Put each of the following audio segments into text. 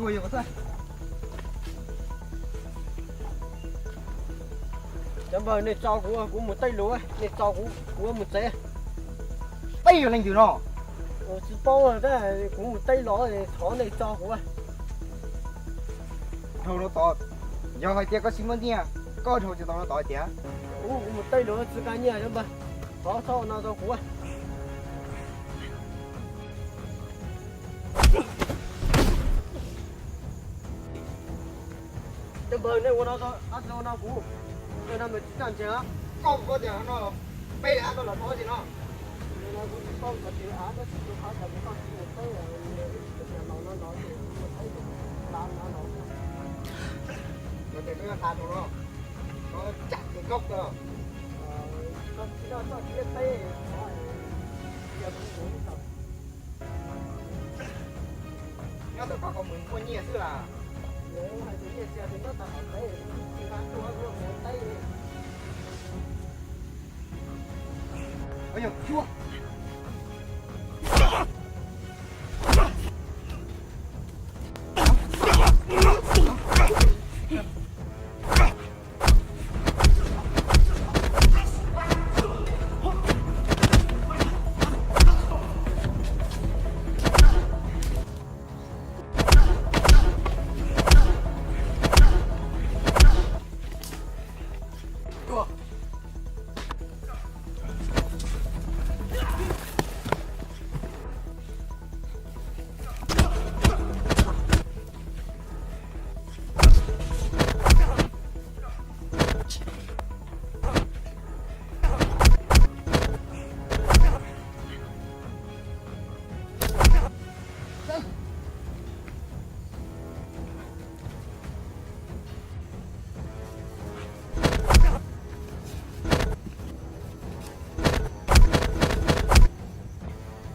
Cov npawg, nej tso kuv, kuv mus tej lus, nej tso kuv, kuv mus tsev. Peb yog leej twg no? Tsis paub, kuv mus tej los, thov nej tso kuv. Dhau no tod, yog hais tias koj tsis muaj nyiaj, koj dhau tsis tau no tod tiag. Kuv mus tej lus tsis nqa nyiaj, cov npawg, thov txhob ua no rau kuv. Cov npawg, nej ua no, ab tsi ua no kuv, no mas tsis txawj ntse. Koj ua tias no, peb ab tau los thov tsis no. Kuv tsis paub, kuv tsis av, tab sis kuv qhov tias kuv tsis tau teb, kuv tias los no los, kuv teb kuv la no no. Kuv tias koj yuav hla rau no, koj tsam tus nkauj ko. Koj tsis txawj teb, nyob ntawm koj, koj mus muaj nyiaj xwb las.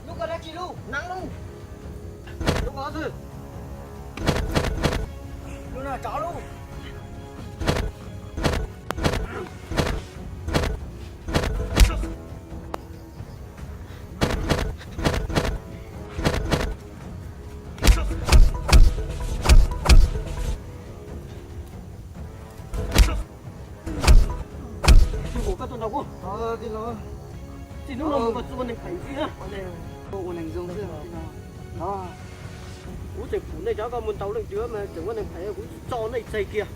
Lub ko dab tsi lub? Neeb lub. Lub ko xwb. Lub no tsov lub. Txij hnub no mus koj txawj ua neeg phem xwb. Ua neeg zoo xwb. Kuv tseem pum nej cov koj mus ntaus leej twg mas tseem ua neeg phem, kuv tso nej tseg kiag.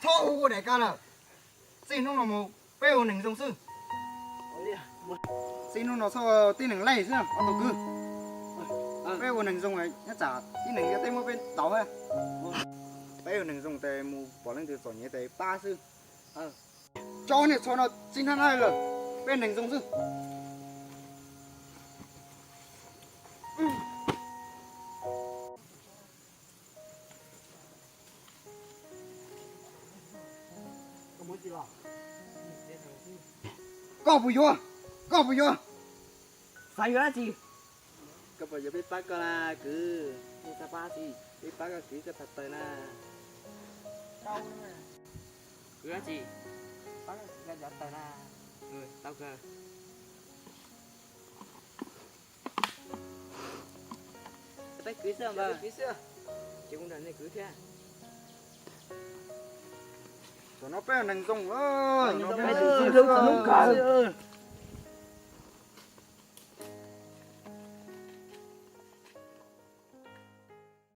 Txhob hu ua daim ka lawm. Txij hnub no mus peb ua neeg zoo xwb. Txij hnub no txhob tib neeg laij xwb ob tug kwv. Peb ua neeg zoo nyob tsam tib neeg yuav teb muab peb ntaus. Peb ua neeg zoo tes mus pom leej twg txom nyem tes pab xwb. Tso niag tsho no txij hnub no lawm, peb neeg zoo xwb. Koj puas yuav? Koj puas yuav? Xav yuav dab tsi? Koj puas yuav peb pab koj na kwv? Peb pab koj kwv, koj txhob tawm na. Kwv dab tsi? Pab koj kwv, koj txhob tawm na. Tau kawg. Peb kwv xwb, peb kwv xwb. Ces kuv nrog nej kwv thiab. Tam no peb neeg zoo, peb neeg zoo.